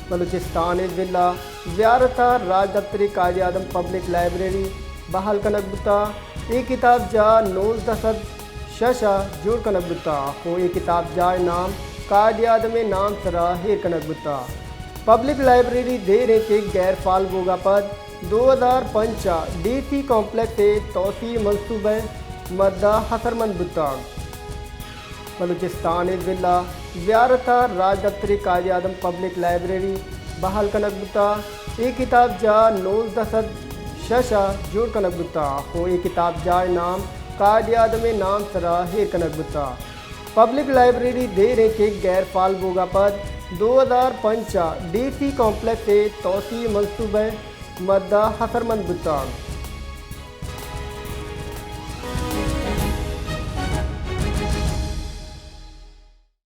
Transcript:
بلوچستان ءِ ضلع زیارت ءَ راجدپتر ءِ قائد اعظم پبلک لائبریری بحال کنگ بوتگ۔ اے کتابجاہ نوزدہ سد شش ءَ جوڑ کنگ بوتگ ءُ اے کتابجاہ ءِ نام قائد اعظم ءِ نام ءِ سرا ایر کنگ بوتگ۔ پبلک لائبریری دیر اِنت کہ غیر فعال بوگ ءَ پد دو ہزار پنچ ءَ ڈی سی کمپلیکس ءِ توسیع ءِ منصوبہ ءِ مد ءَ اثرمند بوتگ۔ بلوچستان ءِ ضلع زیارت ءَ راجدپتر ءِ قائد اعظم پبلک لائبریری بحال کنگ بوتگ۔ اے کتابجاہ نوزدہ سد شش ءَ جوڑ کنگ بوتگ ءُ اے کتابجاہ ءِ نام قائد اعظم ءِ نام ءِ سرا ایر کنگ بوتگ۔ پبلک لائبریری دیر اِنت کہ غیر فعال بوگ ءَ پد دو ہزار پنچ ءَ ڈی سی کمپلیکس ءِ توسیع ءِ منصوبہ ءِ مد ءَ اثرمند بوتگ۔